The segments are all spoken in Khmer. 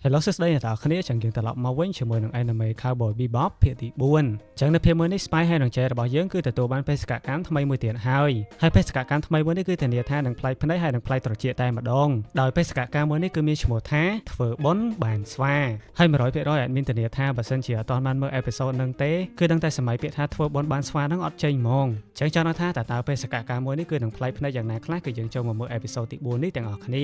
Hello សួស្តីអ្នកទាំងអស់គ្នាចឹងយើងត្រឡប់មកវិញជាមួយនឹង Anime Cowboy Bebop ភាគទី4ចឹងនៅភាគមួយនេះ Spy ហើយនឹង Jet របស់យើងគឺទទួលបានបេសកកម្មថ្មីមួយទៀតហើយហើយបេសកកម្មថ្មីមួយនេះគឺធានាថានឹងប្លែកភ្នែកហើយនឹងប្លែកត្រចៀកតែម្ដងដោយបេសកកម្មមួយនេះគឺមានឈ្មោះថាធ្វើបុណ្យបានស្វាហើយ100% admin ធានាថាបើសិនជាអត់ទាន់បានមើល episode នឹងទេគឺដឹងតែសម័យពាក្យថាធ្វើបុណ្យបានស្វានឹងអត់ចេញហ្មងចឹងចង់nóiថាតើតើបេសកកម្មមួយនេះគឺនឹងប្លែកភ្នែកយ៉ាងណាខ្លះគឺយើងចូលមកមើល episode ទី4នេះទាំងអស់គ្នា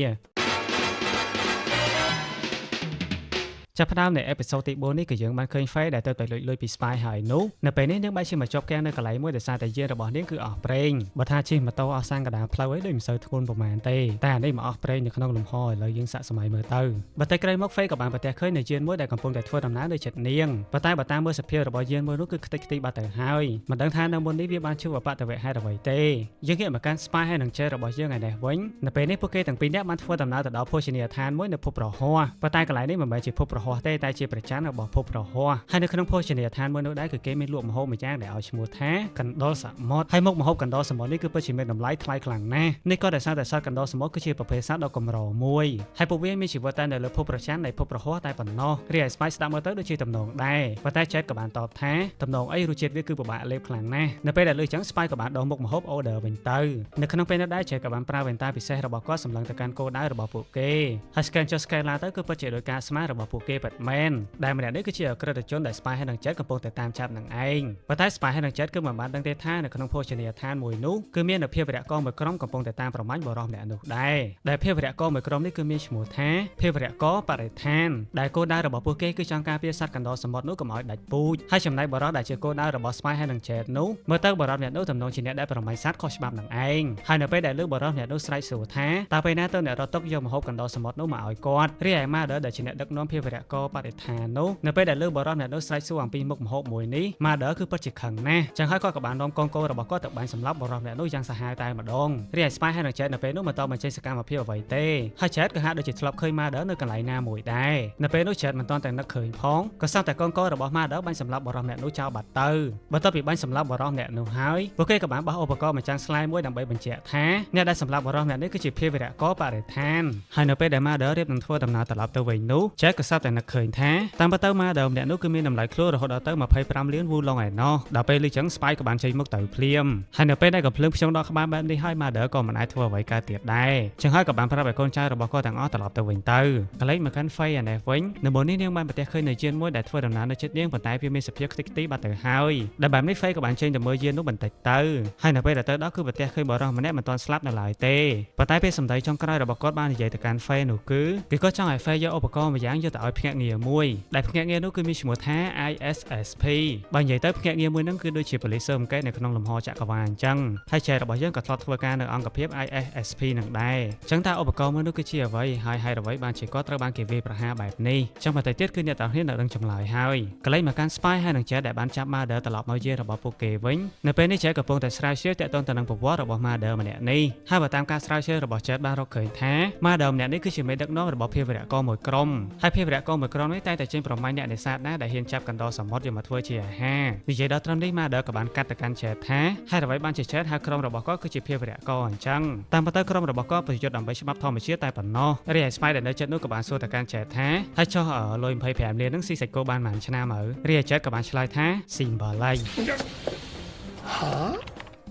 ចាប់ផ្ដើមនៃ episode ទី4នេះគឺយើងបានឃើញ Faye ដែលទៅតែលួចលុយពី Spy ហើយនោះនៅពេលនេះនាងបែរជាមកជាប់គាំងនៅកន្លែងមួយដោយសារតែយានរបស់នាងគឺអស់ប្រេងបើថាជិះម៉ូតូអស់សាំងកណ្ដាលផ្លូវអីដូចមិនសូវធ្ងន់ប្រហែលទេតែអានេះមកអស់ប្រេងនៅក្នុងលំហឥឡូវយើងសាកសម័យមើលទៅបើតែក្រោយមក Faye ក៏បានប្រទះឃើញនៅយានមួយដែលកំពុងតែធ្វើដំណើរនៅជិតនាងប៉ុន្តែបើតាមមើលសភាពរបស់យានមួយនោះគឺខ្ទេចខ្ទីបាត់ទៅហើយមិនដឹងថានៅមុននេះវាបានជួបអបតវហេតុអ្វីទេយើងងាកមកកាន់ Spy ហើយនឹង Jet របស់យើងឯនេះវិញនៅពេលនេះពួកគេទាំងពីរនាក់បានធ្វើដំណើរទៅដល់ភោជនីយដ្ឋានមួយនៅភពប្រហោះប៉ុន្តែកន្លែងនេះមិនមែនជាភពប្រហោះទេតែជាព្រះច័ន្ទរបស់ភពប្រហោះហើយនៅក្នុងភោជនីយដ្ឋានមួយនោះដែរគឺគេមានលក់ម្ហូបមួយយ៉ាងដែលឲ្យឈ្មោះថាកណ្ដុរសមុទ្រហើយមុខម្ហូបកណ្ដុរសមុទ្រនេះគឺពិតជាមានតម្លៃថ្លៃខ្លាំងណាស់នេះក៏ដោយសារតែសត្វកណ្ដុរសមុទ្រគឺជាប្រភេទសត្វដ៏កម្រមួយហើយពួកវាមានជីវិតតែនៅលើភពព្រះច័ន្ទនៃភពប្រហោះតែប៉ុណ្ណោះរីឯ Spy ស្ដាប់មើលទៅដូចជាទំនងដែរប៉ុន្តែ Jet ក៏បានតបថាទំនងអីរសជាតិវាគឺពិបាកលេបខ្លាំងណាស់នៅពេលដែលឮចឹង Spy ក៏បានដោះមុខម្ហូប order វិញទៅនៅក្នុងពេលនោះដែរ Jet ក៏បានប្រើវ៉ែនតាពិសេសរបស់គាត់សម្លឹងទៅកាន់គោលដៅរបស់ពួកគេហើយ scan ចុះ scan ឡើងទៅគឺពិតជាដោយការស្មានរបស់ពួកគេពិតមែនដែលម្នាក់នេះគឺជាអក្រិតជនដែល Spy ហើយនឹង Jet កំពុងតែតាមចាប់នឹងឯងប៉ុន្តែ Spy ហើយនឹង Jet គឺមិនបានដឹងទេថានៅក្នុងភោជនីយដ្ឋានមួយនោះគឺមាននៅភេវរៈកមួយក្រុមកំពុងតែតាមប្រមាញ់បុរសម្នាក់នោះដែរដែលភេវរៈកមួយក្រុមនេះគឺមានឈ្មោះថាភេវរៈកបរិស្ថានដែលគោលដៅរបស់ពួកគេគឺចង់ការពារសត្វកណ្ដុរសមុទ្រនោះកុំឲ្យដាច់ពូជហើយចំណែកបុរសដែលជាគោលដៅរបស់ Spy ហើយនឹង Jet នោះមើលទៅបុរសម្នាក់នោះទំនងជាអ្នកដែលប្រមាញ់សត្វខុសច្បាប់នឹងឯងហើយនៅពេលដែលលើបុរសម្នាក់នោះស្រែកសួរថាតើពេលណាទៅអ្នករត់ទុកយកម្ហូបកណ្ដុរសមុទ្រនោះមកឲ្យគាត់រីឯ Mother ដែលជាអ្នកដឹកនាំភេវរៈកបរិស្ថាននោះនៅពេលដែលលើបុរសម្នាក់នោះស្រែកសួរអំពីមុខម្ហូបមួយនេះ Mother គឺពិតជាខឹងណាស់ចឹងហើយគាត់ក៏បាននាំកូនកូនរបស់គាត់ទៅបាញ់សម្លាប់បុរសម្នាក់នោះយ៉ាងសាហាវតែម្ដងរីឯ Spy ហើយនឹង Jet នៅពេលនោះមិនតបញ្ចេញសកម្មភាពអ្វីទេហើយ Jet ក៏ហាក់ដូចជាធ្លាប់ឃើញ Mother នៅកន្លែងណាមួយដែរនៅពេលនោះ Jet មិនទាន់តែនឹកឃើញផងក៏សោះតែកូនកូនរបស់ Mother បាញ់សម្លាប់បុរសម្នាក់នោះចោលបាត់ទៅបន្ទាប់ពីបាញ់សម្លាប់បុរសម្នាក់នោះហើយពួកគេក៏បានបោះឧបករណ៍មួយចាំងស្លែមួយដើម្បីបញ្ជាក់ថាអ្នកដែលសម្លាប់បុរសម្នាក់នេះគឺជាភេវរៈកបរិស្ថានហើយនៅពេលដែល Mother រៀបនឹងធ្វើដំណើរត្រឡប់ទៅវិញនោះ Jet ក៏សត្វតែនឹកឃើញថាតាមពិតទៅ Mother ម្នាក់នោះគឺមានតម្លៃខ្លួនរហូតដល់ទៅ25លានវូឡុងឯណោះដល់ពេលឮចឹង Spy ក៏បានចេញមុខទៅភ្លាមហើយនៅពេលដែលកំភ្លើងភ្ជង់ដល់ក្បាលបែបនេះហើយ Mother ក៏មិនអាចធ្វើអ្វីកើតទៀតដែរចឹងហើយក៏បានប្រាប់ឲ្យកូនចៅរបស់គាត់ទាំងអស់ត្រឡប់ទៅវិញទៅកន្លែងមកកាន់ Faye ឯនេះវិញនៅមុននេះនាងបានប្រទះឃើញនៅយានមួយដែលធ្វើដំណើរនៅជិតនាងប៉ុន្តែវាមានសភាពខ្ទេចខ្ទីបាត់ទៅហើយដែលបែបនេះ Faye ក៏បានចេញទៅមើលយាននោះបន្តិចទៅហើយនៅពេលដែលទៅដល់គឺប្រទះឃើញបុរសម្នាក់មិនទាន់ស្លាប់នៅឡើយទេប៉ុន្តែពេលសម្ដីចុងក្រោយរបស់គាត់បាននិយាយទៅកាន់ Faye នោះគឺគេក៏ចង់ឲ្យ Faye យកឧបករណ៍មួយយ៉ាងយកទៅឲ្យភ្នាក់ងារមួយដែលភ្នាក់ងារនោះគឺមានឈ្មោះថា ISSP បើនិយាយទៅភ្នាក់ងារមួយហ្នឹងគឺដូចជាប៉ូលីសស៊ើបអង្កេតនៅក្នុងលំហចក្រវាឡអញ្ចឹងហើយចែរបស់យើងក៏ធ្លាប់ធ្វើការនៅអង្គភាព ISSP នឹងដែរអញ្ចឹងតើឧបករណ៍មួយនោះគឺជាអ្វីហើយហេតុអ្វីបានជាគាត់ត្រូវបានគេវាយប្រហារបែបនេះអញ្ចឹងបន្តិចទៀតគឺអ្នកទាំងគ្នានៅដឹងចម្លើយហើយកន្លែងមកកាន់ Spy ហើយនឹង Jet ដែលបានចាប់ Mother ត្រឡប់មកយានរបស់ពួកគេវិញនៅពេលនេះ Jet កំពុងតែស្រាវជ្រាវទាក់ទងទៅនឹងប្រវត្តិរបស់ Mother ម្នាក់នេះហើយបើតាមការស្រាវជ្រាវរបស់ Jet បានរកឃើញថា Mother ម្នាក់នេះគឺជាមេដឹកនាំរបស់ភេវរៈកមួយក្រុមហើយភេវរៈកមួយក្រុមនេះតែងតែចេញប្រមាញ់អ្នកនេសាទណាដែលហ៊ានចាប់កណ្ដុរសមុទ្រយកមកធ្វើជាអាហារនិយាយដល់ត្រឹមនេះ Mother ក៏បានកាត់ទៅកាន់ Jet ថាហេតុអ្វីបានជា Jet ហៅក្រុមរបស់គាត់គឺជាភេវរៈកអញ្ចឹងតាមពិតទៅក្រុមរបស់គាត់ប្រយុទ្ធដើម្បីច្បាប់ធម្មជាតិតែប៉ុណ្ណោះរីឯ Spy ដែលនៅចិត្តនោះក៏បានសួរទៅកាន់ Jet ថាហើយចុះលុយ25លានហ្នឹងស៊ីសាច់គោបានប៉ុន្មានឆ្នាំហើយរីឯ Jet ក៏បានឆ្លើយថាស៊ីអំបិលហើ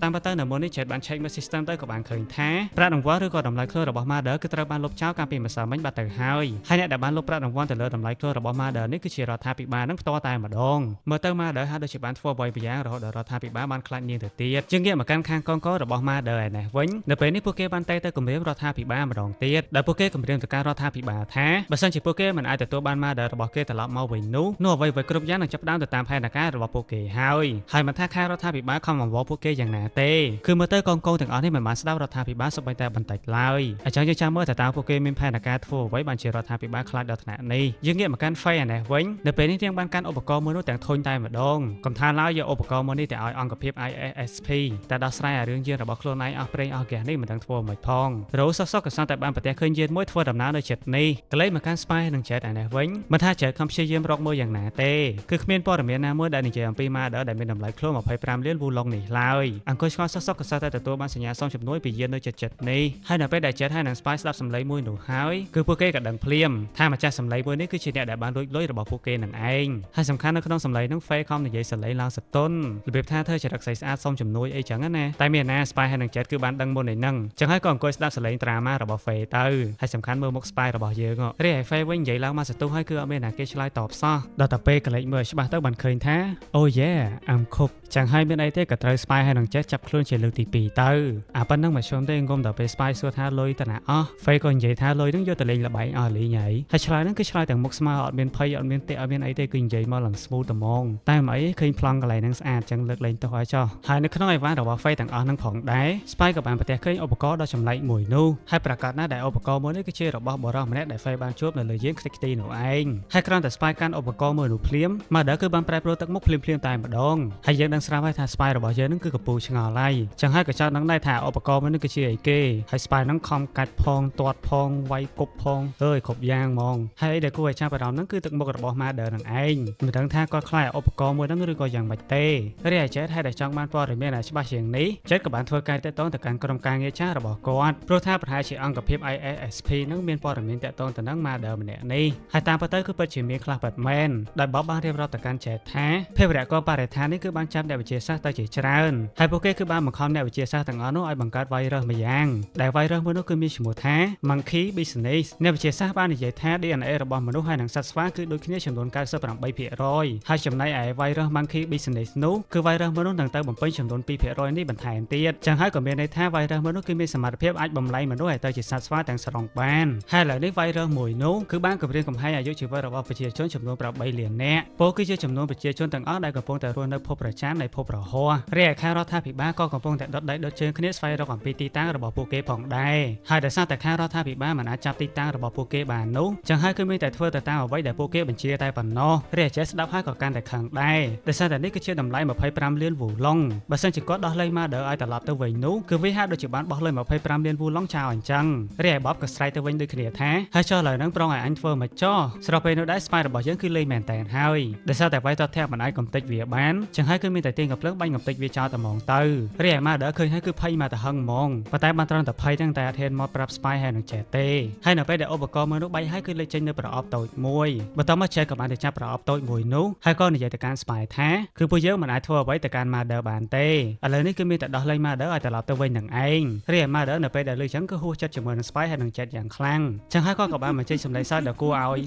យតាមពិតទៅនៅមុននេះ Jet បាន check មើល system ទៅក៏បានឃើញថាប្រាក់រង្វាន់ឬក៏តម្លៃខ្លួនរបស់ Mother គឺត្រូវបានលុបចោលកាលពីម្សិលមិញបាត់ទៅហើយហើយអ្នកដែលបានលុបប្រាក់រង្វាន់ទៅលើតម្លៃខ្លួនរបស់ Mother នេះគឺជារដ្ឋាភិបាលនឹងផ្ទាល់តែម្ដងមើលទៅ Mother ហាក់ដូចជាបានធ្វើអ្វីម្យ៉ាងរហូតដល់រដ្ឋាភិបាលបានខ្លាចនាងទៅទៀតជាងងាកមកកាន់ខាងកងករបស់ Mother ឯនេះវិញនៅពេលនេះពួកគេបានតែទៅគម្រាមរដ្ឋាភិបាលម្ដងទៀតដែលពួកគេគម្រាមទៅកាន់រដ្ឋាភិបាលថាបើសិនជាពួកគេមិនអាចទទួលបាន Mother របស់គេត្រឡប់មកវិញនោះនោះអ្វីៗគ្រប់យ៉ាងនឹងចាប់ផ្ដើមទៅតាមផែនការរបស់ពួកគេហើយហើយមិនថាខាងរដ្ឋាភិបាលខំអង្វរពួកគេយ៉ាងណាទេគឺមើលទៅកងកងទាំងអស់នេះមិនបានស្ដាប់រដ្ឋាភិបាលសូម្បីតែបន្តិចឡើយអញ្ចឹងយើងចាំមើលតើតើពួកគេមានផែនការធ្វើអ្វីបានជារដ្ឋាភិបាលខ្លាចដល់ថ្នាក់នេះយើងងាកមកកាន់ Faye ឯនេះវិញនៅពេលនេះនាងបានកាន់ឧបករណ៍មួយនោះទាំងធុញតែម្ដងកំថាឡើយយកឧបករណ៍មួយនេះទៅឲ្យអង្គភាព ISSP តែដោះស្រាយអារឿងយានរបស់ខ្លួនឯងអស់ប្រេងអស់ហ្គាសនេះមិនដឹងធ្វើមិនផងរោសសក៏សតែបានប្រទះឃើញយានមួយធ្វើដំណើរនៅចិត្តនេះកលេចមកកាន់ Spy និង Jet ឯនេះវិញមិនថា Jet ខំព្យាយាមរកមើលយ៉ាងណាទេគឺគ្មានព័ត៌មានណាមួយដែលនិយាយអំពី Mother ដែលមានតម្លៃខ្លួន25លានវូឡុងនេះឡើយអ អង្គុយឆ្ងល់សោះៗក៏សោះតែទទួលបានសញ្ញាសុំជំនួយពីយាននៅចិត្តចិត្តនេះហើយនៅពេលដែល Jet ហើយនិង Spy ស្ដាប់សម្លេងមួយនោះហើយគឺពួកគេក៏ដឹងភ្លាមថាម្ចាស់សម្លេងមួយនេះគឺជាអ្នកដែលបានលួចលុយរបស់ពួកគេនឹងឯងហើយសំខាន់នៅក្នុងសម្លេងនោះ Faye ខំនិយាយសលេងឡើងសតុនរបៀបថាធ្វើចរិតស្អីស្អាតសុំជំនួយអីចឹងណាតែមានណា Spy ហើយនិង Jet គឺបានដឹងមុនឯហ្នឹងចឹងហើយក៏អង្គុយស្ដាប់សម្លេង drama របស់ Faye ទៅហើយសំខាន់មើលមុខ Spy របស់យើងរីឯ Faye វិញនិយាយឡើងមកសន្ទុះហើយគឺអត់មានណាគេឆ្លើយតបសោះដល់តែពេលកលេចមើលច្បាស់ទៅបានឃើញថា Oh yeah, I'm cooked. ចឹងហើយមានអីទេក៏ត្រូវ Spy ហើយនឹង Jet ចាប់ខ្លួនជាលើកទី2ទៅអាប៉ុណ្ណឹងមកជុំទេងុំដល់ពេល Spy សួរថាលុយតាណាអស់ Faye ក៏និយាយថាលុយនឹងយកទៅលេងល្បែងអស់លីងហើយហើយឆ្លើយហ្នឹងគឺឆ្លើយទាំងមុខស្មើអត់មានភ័យអត់មានតាក់អត់មានអីទេគឺនិយាយមកឡើង smooth ត្មងតែមិនអីឃើញប្លង់កន្លែងហ្នឹងស្អាតចឹងលើកលែងទោសឲ្យចោះហើយនៅក្នុងអីវ៉ាន់របស់ Faye ទាំងអស់ហ្នឹងផងដែរ Spy ក៏បានប្រទះឃើញឧបករណ៍ដ៏ចម្លែកមួយនោះហើយប្រកាសណាស់ដែលឧបករណ៍មួយនេះគឺជារបស់បុរសម្នាក់ដែល Faye បានជួបនៅលើយានខ្ទេចខ្ទីនោះឯងហើយគ្រាន់តែ Spy កាន់ឧបករណ៍មួយនោះភ្លាម Mother គឺបានប្រែប្រួលទឹកមុខភ្លាមៗតែម្ដងហើយយើងដឹងស្រាប់ហើយថា Spy របស់យើងនឹងគឺកំពូលឆ្ងល់ហើយចឹងហើយក៏ចោទនឹងដែរថាឧបករណ៍មួយនេះគឺជាអីគេហើយ Spy នឹងខំកាច់ផងទាត់ផងវាយគប់ផងអើយគ្រប់យ៉ាងហ្មងហើយអីដែលគួរឲ្យចាប់អារម្មណ៍ហ្នឹងគឺទឹកមុខរបស់ Mother នឹងឯងមិនដឹងថាគាត់ខ្លាចឧបករណ៍មួយហ្នឹងឬក៏យ៉ាងម៉េចទេរីឯ Jet ហើយដែលចង់បានព័ត៌មានឲ្យច្បាស់ជាងនេះ Jet ក៏បានធ្វើការតាក់ទងទៅកាន់ក្រុមការងារចាស់របស់គាត់ព្រោះថាប្រហែលជាអង្គភាព ISSP នឹងមានព័ត៌មានតាក់ទងទៅនឹង Mother ម្នាក់នេះហើយតាមពិតទៅគឺពិតជាមានខ្លះពិតមែនដោយ Bob បានរៀបរាប់ទៅកាន់ Jet ថាភេរវកបរិស្ថាននេះគឺបានចាប់អ្នកវិទ្យាសាស្ត្រទៅជាច្រើនហើយពួកគេគឺបានបង្ខំអ្នកវិទ្យាសាស្ត្រទាំងអស់នោះឲ្យបង្កើត virus ម្យ៉ាងដែល virus មួយនោះគឺមានឈ្មោះថា Monkey Business អ្នកវិទ្យាសាស្ត្របាននិយាយថា DNA របស់មនុស្សហើយនិងសត្វស្វាគឺដូចគ្នាចំនួន98%ហើយចំណែកឯ virus Monkey Business នោះគឺ virus មួយនោះនឹងទៅបំពេញចំនួន2%នេះបន្ថែមទៀតចឹងហើយក៏មានន័យថា virus មួយនោះគឺមានសមត្ថភាពអាចបំលែងមនុស្សឲ្យទៅជាសត្វស្វាទាំងស្រុងបានហើយឥឡូវនេះ virus មួយនោះគឺបានគម្រាមកំហែងអាយុជីវិតរបស់ប្រជាជនចំនួន8លាននាក់ពោលគឺជាចំនួនប្រជាជនទាំងអស់ដែលកំពុងតែរស់នៅភពប្រច័ននៃភពរហ័សរីឯខាងរដ្ឋាភិបាលក៏កំពុងតែដុតដៃដុតជើងគ្នាស្វែងរកអំពីទីតាំងរបស់ពួកគេផងដែរហើយដោយសារតែខាងរដ្ឋាភិបាលមិនអាចចាប់ទីតាំងរបស់ពួកគេបាននោះចឹងហើយគឺមានតែធ្វើទៅតាមអ្វីដែលពួកគេបញ្ជាតែប៉ុណ្ណោះរីឯចេះស្ដាប់ហើយក៏កាន់តែខឹងដែរដោយសារតែនេះគឺជាតម្លៃ25លានវូឡុងបើសិនជាគាត់ដោះលែង Mother ឲ្យត្រឡប់ទៅវិញនោះគឺវាហាក់ដូចជាបានបោះលុយ25លានវូឡុងចោលអញ្ចឹងរីឯ Bob ក៏ស្រែកទៅវិញដូចគ្នាថាហើយចុះឥឡូវហ្នឹងប្រុងឲ្យអញធ្វើមកចោះស្របពេលនោះដែរ Spy របស់យើងគឺលេងមែនតែនហើយដោយសារតែវាយតធាក់មិនអាចកំទេចវាបានចឹងហើយគឺមានតែទាញកំភ្លើងបាញ់កំទេចវាចោលតែហ្មងទៅរីឯ Mother ឃើញហើយគឺភ័យមកទៅហឹងហ្មងប៉ុន្តែបានត្រឹមតែភ័យហ្នឹងតែអត់ហ៊ានមកប្រាប់ Spy ហើយនឹងចេះទេហើយនៅពេលដែលឧបករណ៍មួយនោះបែកហើយគឺលេចចេញនៅប្រអប់តូចមួយបន្ទាប់មកចេះក៏បានទៅចាប់ប្រអប់តូចមួយនោះហើយក៏និយាយទៅកាន់ Spy ថាគឺពួកយើងមិនអាចធ្វើអ្វីទៅកាន់ Mother បានទេឥឡូវនេះគឺមានតែដោះលែង Mother ឲ្យត្រឡប់ទៅវិញនឹងឯងរីឯ Mother នៅពេលដែលឮចឹងគឺហួសចិត្តជាមួយនឹង Spy ហើយនឹង Jet យ៉ាងខ្លាំងចឹងហើយគាត់ក៏បានបញ្ចេញសម្លេងសើចដ៏គួរឲ្យ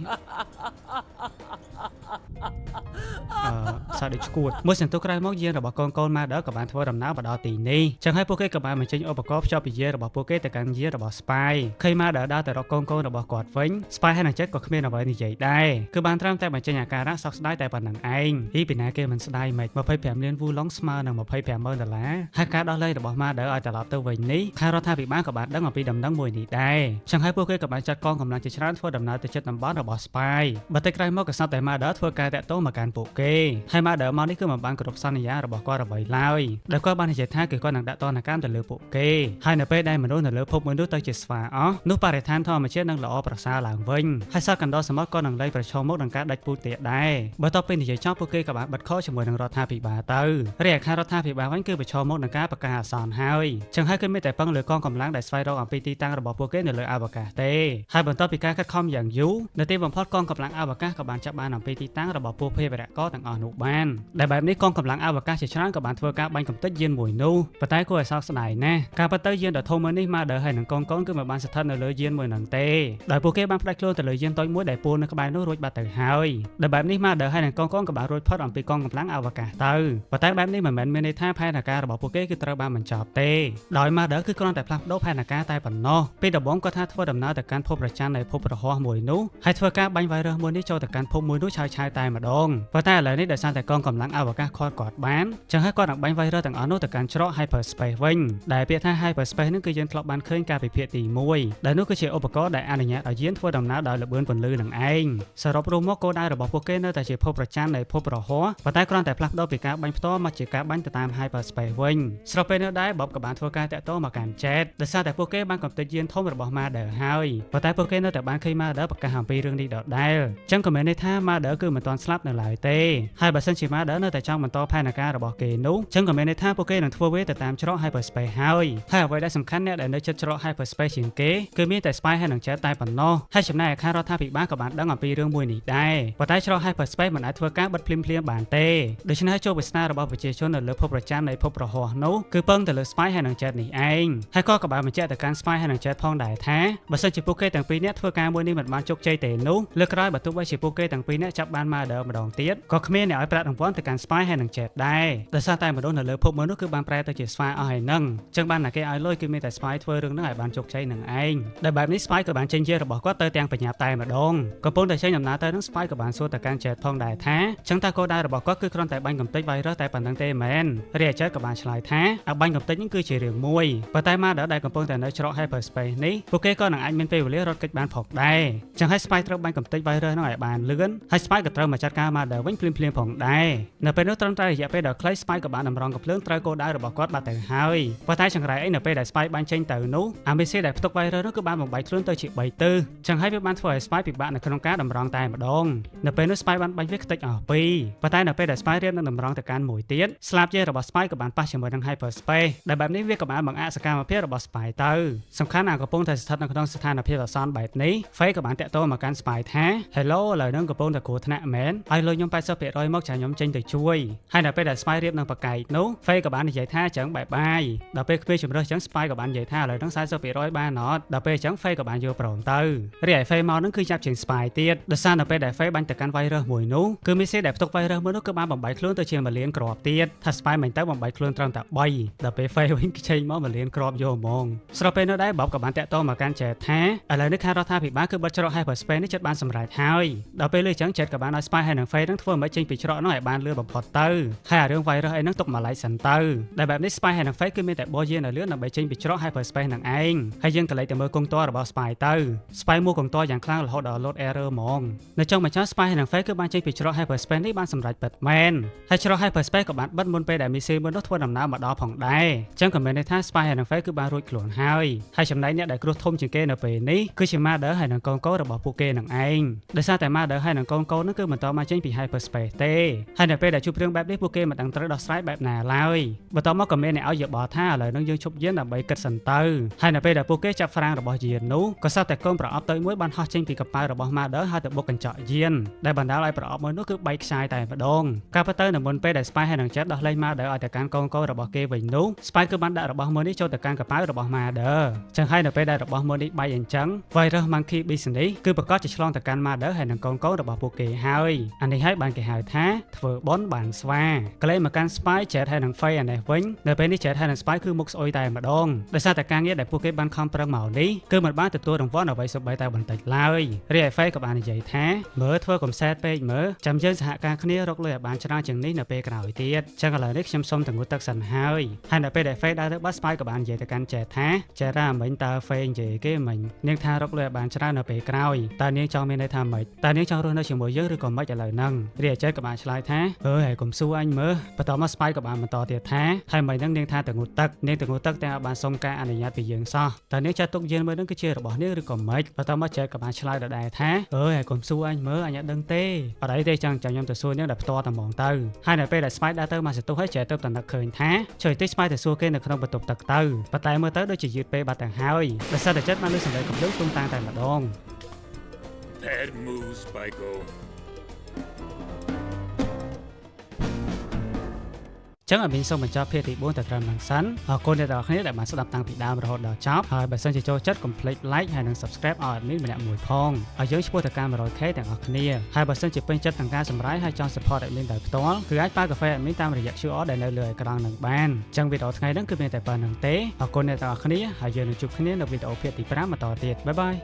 សើចដូចឈួតមួយសន្ទុះក្រោយមកយានរបស់កូនកូន Mother ក៏បានធ្វើដំណើរមកដល់ទីនេះចឹងហើយពួកគេក៏បានបញ្ចេញឧបករណ៍ភ្ជាប់ពីយានរបស់ពួកគេទៅកាន់យានរបស់ Spy ឃើញ Mother ដើរទៅរកកូនកូនរបស់គាត់វិញ Spy ហើយនឹង Jet ក៏គ្មានអ្វីនិយាយដែរគឺបានត្រឹមតែបញ្ចេញអាការៈសោកស្ដាយតែប៉ុណ្្នឹងឯងអីពីណាគេមិនស្ដាយមិន25លានវូឡុងស្មើនឹង25ម៉ឺនដុល្លារហើយការដោះលែងរបស់ Mother ឲ្យត្រឡប់ទៅវិញនេះខាងរដ្ឋាភិបាលក៏បានដឹងអំពីដំណឹងមួយនេះដែរចឹងហើយពួកគេក៏បានចាត់កងកម្លាំងជាច្រើនធ្វើដំណើរទៅជិតតំបន់របស់ Spy បើតែក្រោយមកក៏ស្រាប់តែ Mother ធ្វើការតាក់ទងមកកាន់ពួកគេហើយ Mother មកនេះគឺមិនបានគោរពសន្យារបស់គាត់អ្វីឡើយដោយគាត់បាននិយាយថាគឺគាត់នឹងដាក់ទណ្ឌកម្មទៅលើពួកគេហើយនៅពេលដែលមនុស្សនៅលើភពមួយនោះទៅជាស្វាអស់នោះបរិស្ថានធម្មជាតិនឹងល្អប្រសើរឡើងវិញហើយសត្វកណ្ដុរសមុទ្រក៏នឹងលែងប្រឈមមុខនឹងការដាច់ពូជទៀតដែរបន្ទាប់ពីនិយាយចប់ពួកគេក៏បានបិទខជាមួយនឹងរដ្ឋាភិបាលទៅរីឯខាងរដ្ឋាភិបាលវិញគឺប្រឈមមុខនឹងការប្រកាសអាសន្នហើយចឹងហើយគឺមានតែពឹងលើកងកម្លាំងដែលស្វែងរកអំពីទីតាំងរបស់ពួកគេនៅលើអវកាសទេហើយបន្ទាប់ពីការខិតខំយ៉ាងយូរនៅទីបំផុតកងកម្លាំងអវកាសក៏បានចាប់បានអំពីទីតាំងរបស់ពួកភេរវករទាំងអស់នោះបានដែលបែបនេះកងកម្លាំងអវកាសជាច្រើនក៏បានធ្វើការបាញ់កំទេចយានមួយនោះប៉ុន្តែគួរឲ្យសោកស្ដាយណាស់ការពិតទៅយានដ៏ធំមួយនេះ Mother ហើយនឹងកូនកូនគឺមិនបានស្ថិតនៅលើយានមួយនឹងទេដោយពួកគេបានផ្ដាច់ខ្លួនទៅលើយានតូចមួយដែលពួននៅក្បែរនោះរួចបាត់ទៅហើយដែលបែបនេះ Mother ហើយនឹងកូនកូនក៏បានរួចផុតអំពីកងកម្លាំងអវកាសទៅប៉ុន្តែបែបនេះមិនមែនមានន័យថាផែនការរបស់ពួកគេគឺត្រូវបានបញ្ចប់ទេដោយ Mother គឺគ្រាន់តែផ្លាស់ប្ដូរផែនការតែប៉ុណ្ណោះពេលដំបូងគាត់ថាធ្វើដំណើរទៅកាន់ភពប្រច័ននៃភពរហ័សមួយនោះហើយធ្វើការបាញ់ virus មួយនេះចូលទៅកាន់ភពមួយនោះឆាយឆាយតែម្ដងប៉ុន្តែឥឡូវនេះដោយសារតែកងកម្លាំងអវកាសឃាត់គាត់បានចឹងហើយគាត់នឹងបាញ់ virus ទាំងអស់នោះទៅកាន់ច្រក hyperspace វិញដែលពាក្យថា hyperspace នឹងគឺយើងធ្លាប់បានឃើញកាលពីភាគទី1ដែលនោះគឺជាឧបករណ៍ដែលអនុញ្ញាតឲ្យយានធ្វើដំណើរដោយល្បឿនពន្លឺនឹងឯងសរុបរួមមកគោលដៅរបស់ពួកគេនៅតែជាភពប្រច័ននៃភពរហ័សប៉ុន្តែគ្រាន់តែផ្លាស់ប្ដូរពីការបាញ់ផ្ទាល់មកជាការបាញ់ទៅតាម hyperspace វិញស្របពេលនោះដែរ Bob ក៏បានធ្វើការតាក់ទងមកកាន់ Jet ដោយសារតែពួកគេបានកំទេចយានធំរបស់ Mother ហើយប៉ុន្តែពួកគេនៅតែបានឃើញ Mother ប្រកាសអំពីរឿងនេះដដែលចឹងក៏មានន័យថា Mother គឺមិនទាន់ស្លាប់នៅឡើយទេហើយបើសិន សិនជា Mother នៅតែចង់បន្តផែនការរបស់គេនោះចឹងក៏មានន័យថាពួកគេនឹងធ្វើវាទៅតាមច្រក Hyperspace ហើយហើយអ្វីដែលសំខាន់អ្នកដែលនៅជិតច្រក Hyperspace ជាងគេគឺមានតែ Spy ហើយនិង Jet តែប៉ុណ្ណោះហើយចំណែកឯខាងរដ្ឋាភិបាលក៏បានដឹងអំពីរឿងមួយនេះដែរប៉ុន្តែច្រក Hyperspace មិនអាចធ្វើការបិទភ្លាមៗបានទេដូច្នេះជោគវាសនារបស់ប្រជាជននៅលើភពប្រច័ណ្ឌនៃភពប្រហោះនោះគឺពឹងទៅលើ Spy ហើយនិង Jet នេះឯងហើយក៏បានបញ្ជាក់ទៅកាន់ Spy ហើយនិង Jet ផងដែរថាបើសិនជាពួកគេទាំងពីរនាក់ធ្វើការមួយនេះមិនបានជោគជ័យទេនោះលើកក្រោយបើទោះបីជាពួកគេទាំងពីរនាក់ចាប់បាន Mother ម្ដងទៀតក៏គ្មានអ្នកឲ្យប្រាក់រង្វាន់ទៅកាន់ Spy ហើយនិង Jet ដែរដោយសារតែមនុស្សនៅលើភពមួយនោះគឺបានប្រែទៅជា Spy អស់ហើយនឹងចឹងបានតែគេឲ្យលុយគឺមានតែ Spy ធ្វើរឿងហ្នឹងឲ្យបានជោគជ័យនឹងឯងដែលបែបនេះ Spy ក៏បានចេញជារបស់គាត់ទៅទាំងបញ្ញាប់តែម្ដងកំពុងតែចេញដំណើរទៅនឹង Spy ក៏បានសួរទៅកាន់ Jet ផងដែរថាចឹងតើគោលដៅរបស់គាត់គឺគ្រាន់តែបាញ់កំទេច virus តែប៉ុណ្្នឹងទេមែនរីឯ Jet ក៏បានឆ្លើយថាអាបាញ់កំទេចនេះគឺជារឿងមួយប៉ុន្តែ Mother ដែលកំពុងតែនៅច្រក Hyperspace នេះពួកគេក៏នឹងអាចមានពេលវេលារត់គេចបានផងដែរចឹងហើយ Spy ត្រូវបាញ់កំទេច virus នោះឲ្យបានលឿនហើយ Spy ក៏ត្រូវមកចាត់ការ Mother វិញភ្លាមៗផងដែរនៅពេលនោះត្រឹមតែរយៈពេលដ៏ខ្លី Spy ក៏បានតម្រង់កំភ្លើងត្រូវគោលដៅរបស់គាត់បាត់ទៅហើយប៉ុន្តែចង្រៃអីនៅពេលដែល Spy បាញ់ចេញទៅនោះអាមីស៊ីដែលផ្ទុក virus នោះគឺបានបំបែកខ្លួនទៅជា3ទិសចឹងហើយវាបានធ្វើឲ្យ Spy ពិបាកនៅក្នុងការតម្រង់តែម្ដងនៅពេលនោះ Spy បានបាញ់វាខ្ទេចអស់ពីរប៉ុន្តែនៅពេលដែល Spy រៀបនឹងតម្រង់ទៅកាន់មួយទៀតស្លាបជារបស់ Spy ក៏បានប៉ះជាមួយនឹង Hyperspace ដែលបែបនេះវាក៏បានបង្អាក់សកម្មភាពរបស់ Spy ទៅសំខាន់អាកំពុងតែស្ថិតនៅក្នុងស្ថានភាពអាសន្នបែបនេះ Faye ក៏បានតាក់ទងមកកាន់ Spy ថា Hello ឥឡូវហ្នឹងកំពុងតែគ្រោះថ្នាក់មែនឲ្យលុយខ្ញុំ80%មកចាខ្ញុំចេញទៅជួយហើយនៅពេលដែល Spy រៀបនឹងប្រកែកនោះ Faye ក៏បាននិយាយថាចឹង bye bye ដល់ពេលគ្មានជំរើសចឹង Spy ក៏បាននិយាយថាឥឡូវហ្នឹង40%បានអត់ដល់ពេលចឹង Faye ក៏បានយល់ព្រមទៅរីឯ Faye មកហ្នឹងគឺចាប់ជាង Spy ទៀតដោយសារនៅពេលដែល Faye បាញ់ទៅកាន់ virus មួយនោះគឺមីសេដែលផ្ទុក virus មួយនោះគឺបានបំបែកខ្លួនទៅជាមួយលានគ្រាប់ទៀតថា Spy មិនទៅបំបែកខ្លួនត្រឹមតែ3ដល់ពេល Faye វិញខ្ចីមកមួយលានគ្រាប់យកហ្មងស្របពេលនោះដែរ Bob ក៏បានតាក់ទងមកកាន់ Jet ថាឥឡូវនេះខាងរដ្ឋាភិបាលគឺបិទច្រក Hyperspace នេះជិតបានសម្រេចហើយដល់ពេលលើចឹង Jet ក៏បានឲ្យ Spy ហើយនិង Faye នឹងធ្វើមិនចេញពីច្រកនោះឲ្យបានលឿនបំផុតទៅហើយអារឿង virus អីហ្នឹងទុកមួយឡែកសិនទៅដែលបែបនេះ Spy ហើយនិង Faye គឺមានតែបោះយានឲ្យលឿនដើម្បីចេញពីច្រក Hyperspace នឹងឯងហើយយើងក៏លេចទៅមើលកុងទ័ររបស់ Spy ទៅ Spy មួកុងទ័រយ៉ាងខ្លាំងរហូតដល់ load error ហ្មងនៅចុងបញ្ចប់ Spy ហើយនិង Faye គឺបានចេញពីច្រក Hyperspace នេះបានសម្រេចពិតមែនហើយច្រក Hyperspace ក៏បានបិទមុនពេលដែល missile មួយនោះធ្វើដំណើរមកដល់ផងដែរអញ្ចឹងក៏មានន័យថា Spy ហើយនិង Faye គឺបានរួចខ្លួនហើយហើយចំណែកអ្នកដែលគ្រោះធំជាងគេនៅពេលនេះគឺជា Mother ហើយនិងកូនកូនរបស់ពួកគេនឹងឯងដោយសារតែ Mother ហើយនិងកូនកូននោះគឺមិនតមកចេញពី Hyperspace ទេហើយនៅពេលដែលជួបរឿងបែបនេះពួកគេមិនដឹងត្រូវដោះស្រាយបែបណាឡើយបន្ទាប់មកក៏មានអ្នកឲ្យយោបល់ថាឥឡូវនេះយើងឈប់យានដើម្បីគិតសិនទៅហើយនៅពេលដែលពួកគេចាប់ហ្វ្រាំងរបស់យាននោះក៏សត្វតែកូនប្រអប់តូចមួយបានហោះចេញពីកប៉ាល់របស់ Mother ហើយទៅបុកកញ្ចក់យានដែលបណ្ដាលឲ្យប្រអប់មួយនោះគឺបែកខ្ចាយតែម្ដងការពិតទៅនៅមុនពេលដែល Spy ហើយនិង Jet ដោះលែង Mother ឲ្យទៅកាន់កូនកូនរបស់គេវិញនោះ Spy គឺបានដាក់របស់មួយនេះចូលទៅកាន់កប៉ាល់របស់ Mother ចឹងហើយនៅពេលដែលរបស់មួយនេះបែកអញ្ចឹង Virus Monkey Business គឺប្រកាសជាឆ្លងទៅកាន់ Mother ហើយនិងកូនកូនរបស់ពួកគេហើយអានេះហើយបានគេហៅថាធ្វើបុណ្យបានស្វាក្លែងមកកាន់ Spy Jet ហើយនិង Faye អានេះវិញនៅពេលនេះ Jet ហើយនិង Spy គឺមុខស្អុយតែម្ដងដោយសារតែការងារដែលពួកគេបានខំប្រឹងមកនេះគឺមិនបានទទួលរង្វាន់អ្វីសូម្បីតែបន្តិចឡើយរីឯ Faye ក៏បាននិយាយថាមើលធ្វើកុំសែតពេកមើលចាំយើងសហការគ្នារកលុយឲ្យបានច្រើនជាងនេះនៅពេលក្រោយទៀតចឹងឥឡូវនេះខ្ញុំសុំទៅងូតទឹកសិនហើយហើយនៅពេលដែល Faye ដើរទៅបាត់ Spy ក៏បាននិយាយទៅកាន់ Jet ថា Jet រ៉ាមិញតើ Faye និយាយគេមិញនាងថារកលុយឲ្យបានច្រើននៅពេលក្រោយតើនាងចង់មានន័យថាម៉េចតើនាងចង់រស់នៅជាមួយយើងឬក៏ម៉េចឥឡូវហ្នឹងរីឯ Jet ក៏បានឆ្លើយថាអើយហើយកុំសួរអញមើលបន្ទាប់មក Spy ក៏បានបន្តទៀតថាហើយមិញហ្នឹងនាងថាទៅងូតទឹកនាងទៅងូតទឹកតែអត់បានសុំការអនុញ្ញាតពីយើងសោះតើនាងចាត់ទុកយើងមើលហ្នឹងគឺជារបស់នាងឬក៏ម៉េចបន្ទាប់មក Jet ក៏បានឆ្លើយដដែលថាអើយហើយកុំសួរអញមើលអញអត់ដឹងទេអត់អីទេចាំចាំខ្ញុំទៅសួរនាងដល់ផ្ទាល់តែហ្មងទៅហើយនៅពេលដែល Spy ដើរទៅមកសន្ទុះហើយ Jet ទៅតែនឹកឃើញថាជួយតិច Spy ទៅសួរគេនៅក្នុងបន្ទប់ទឹកទៅប៉ុន្តែមើលទៅដូចជាយឺតពេលបាត់ទៅហើយដោយសារតែចិត្តបានលឺសម្លេងកំភ្លើងទុំតាំងតែម្ដង Bad move, Spyco. ចឹង admin សូមបញ្ចប់ភាគទី4តែត្រឹមហ្នឹងសិនអរគុណអ្នកទាំងអស់គ្នាដែលបានស្ដាប់តាំងពីដើមរហូតដល់ចប់ហើយបើសិនជាចូលចិត្តកុំភ្លេច like ហើយនិង subscribe ឲ្យ admin ម្នាក់មួយផងឲ្យយើងឆ្ពោះទៅកាន់ 100K ទាំងអស់គ្នាហើយបើសិនជាពេញចិត្តនឹងការសម្រាយហើយចង់ support admin ដោយផ្ទាល់គឺអាចប៉ាកាហ្វេ admin តាមរយៈ QR ដែលនៅលើអេក្រង់នឹងបានចឹងវីដេអូថ្ងៃហ្នឹងគឺមានតែប៉ុណ្្នឹងទេអរគុណអ្នកទាំងអស់គ្នាហើយយើងនឹងជួបគ្នានៅវីដេអូភាគទី5បន្តទៀត bye bye.